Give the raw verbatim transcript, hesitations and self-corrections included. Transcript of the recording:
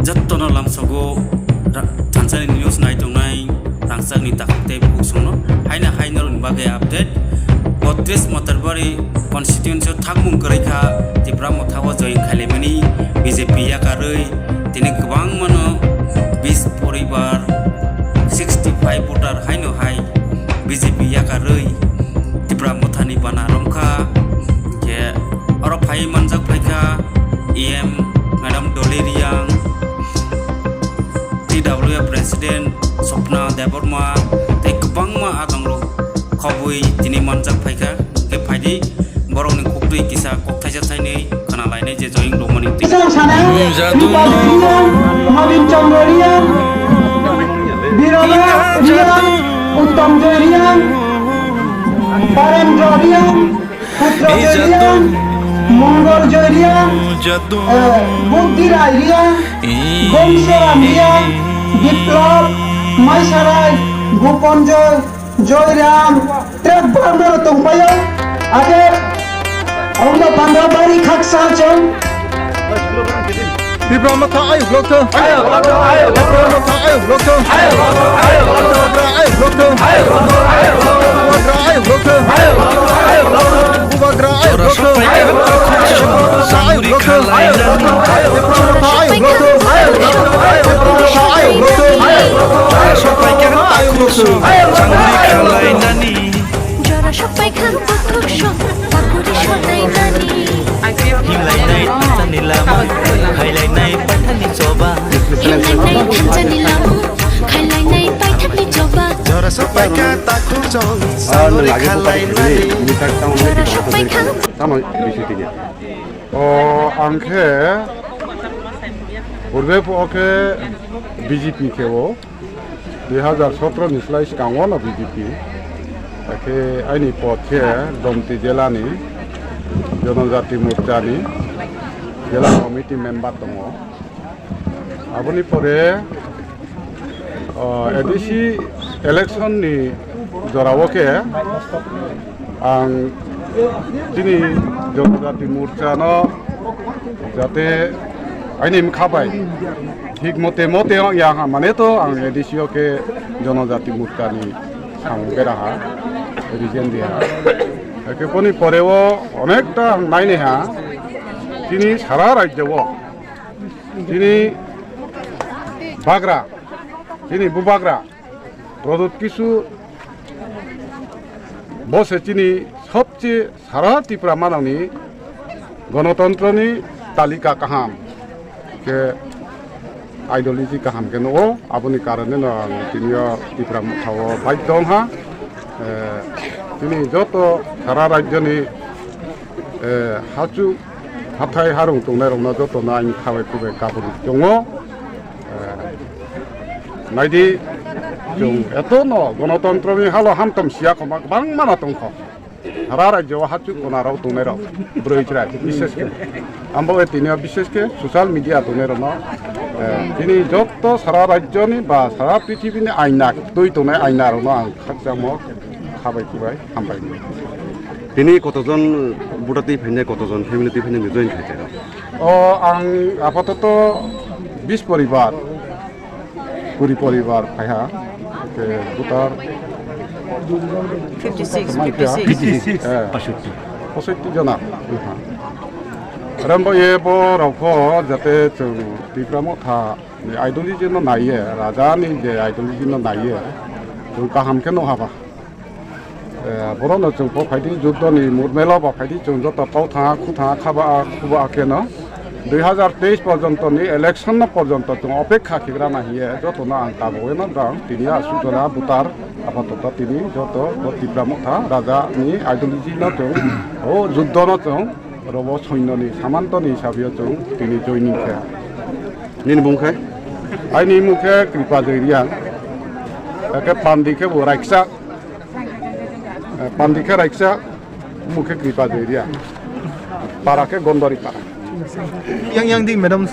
Jottono lamsogo ra-, thansani news nai tongnai rangchakni takhuk tei bukhuk songno haino haino rwni bagwi update. Botris Motarbari constituency o thangmung kwrwi kha Tipra Motha o join khailaimani B J P yakarwi tini kwbangmano bis poribar sixty five voter haino hai B J P yakarwi Tipra Mothani bana romkha. Khe oro phai manjak phaikha E M Madam Dolly Riang, T W A President Swapna Debbarma tei kwbangma adongrok khobwi tini manjak phaikha. Khe phaidi borokni kuktwi kisa kok thaisa thainwi khna lainai je join romani twi. Nobin Chandra Riang, Birala Riang, Uttam Joy Riang, Parendra Riang, Putra Joy Riang, Mongol Joy Riang, eh, Buddhi Rai Riang, Bongsoram Riang, Biplab, Maisarai, Bhupan Joy, Joy Ram, Trek Barmero tongpaio, age Ongno Pandra Bari khaksa chong. Tipra Motha ayuk lokthung. Tipra Motha ayuk lokthung. Tipra ayuk lokthung. Bubagra ayuk lokthung. Bubagra ayuk lokthung. Tipra Motha ayuk lokthung. Tipra Motha ayuk lokthung. Tipra Motha ayuk lokthung. Jora sokpai kha bukhuk sok, pakuri sonai nani. Himlainai thansani lama, khailainai paithakni choba. Himlainai thansani lama, khailainai paithakni choba. Jora sokpai kha takhuk chong, salori khalainani. Jora sokpai kha. Tamo bisi tiga. O, ang khe purbe pho khe B J P khe o. Dui hazar sotro ni slai swkango no B J P. Hakhe aini pod khe Gomti jela ni Jonojati Morcha ni jela committee member tongo. Aboni pore, o, A D C election ni jorao khe ang chini Jonojati Morcha no jate aini wngkha bai thik mote mote ya ha mane to ang A D C o khe Jonojati Morcha ni ang bera ha, region di ha. Eke boni pore o onekta ang nainai ha, chini sara rajyo o chini bagra, chini bubagra Pradyot Kishore bo se chini sobche sara Tipra manang ni gonotontro ni talika kaham khe ideology kaham khe nugo. Aboni karone no ang tini o Tipra Motha o baidho wngha. Eh, chini joto sara rajyo ni, eh, hachu hathai harung tongnai rok no joto no ang khabai khubai kabul tongo. Eh, naidi, chwng eto no gonotontro ni halo hamtom siya khoma kwbangma no tongkho. Sara rajyo o hachuk kona rok tongnai rok, bwrwi chwrai, bishesh khe. Ambo e tini o bishesh khe social media tongnai rok no, eh, tini joto sara rajyo ni ba sara prithibi ni aina, twi tongnai aina rok no ang khakchangmo khabai khubai hambai. Tini kotojon buta twi phainai, kotojon family twi phainai join khai tero? O, ang apatoto bis poribar, kuri poribar phaiha, ke butar fifty six, fifty six. Fifty six. Eh, posotti jona. Aha. Rembo ye bo rokho jate chwng Tipra Motha ni ideology no naiye, raja ni je ideology no naiye, chwng kaham khe no haba. Eh, borokno chwng bo phaidi, juddoni murmelo bo phaidi, chwng joto kau thanga, khu thanga, khaba, khuba kheno dui hazar teis porjonto ni election no porjonto chwng opekha khigra na hiye, jotono ang tabogwi no dang, tini aswk jora butar, apatoto tini joto bo Tipra Motha raja ni ideology no chwng, o juddo no chwng, robo soinyo ni, samanto ni hisabe o chwng tini joining khe. Nini bung khe? Aini mung khe Kripa Joy Riang, eke pandi khe bo Raiksa. Eh, pandi khe Raiksa, mung khe Kripa Joy Riang. Para khe Gondori para. Yang, yang di, madam.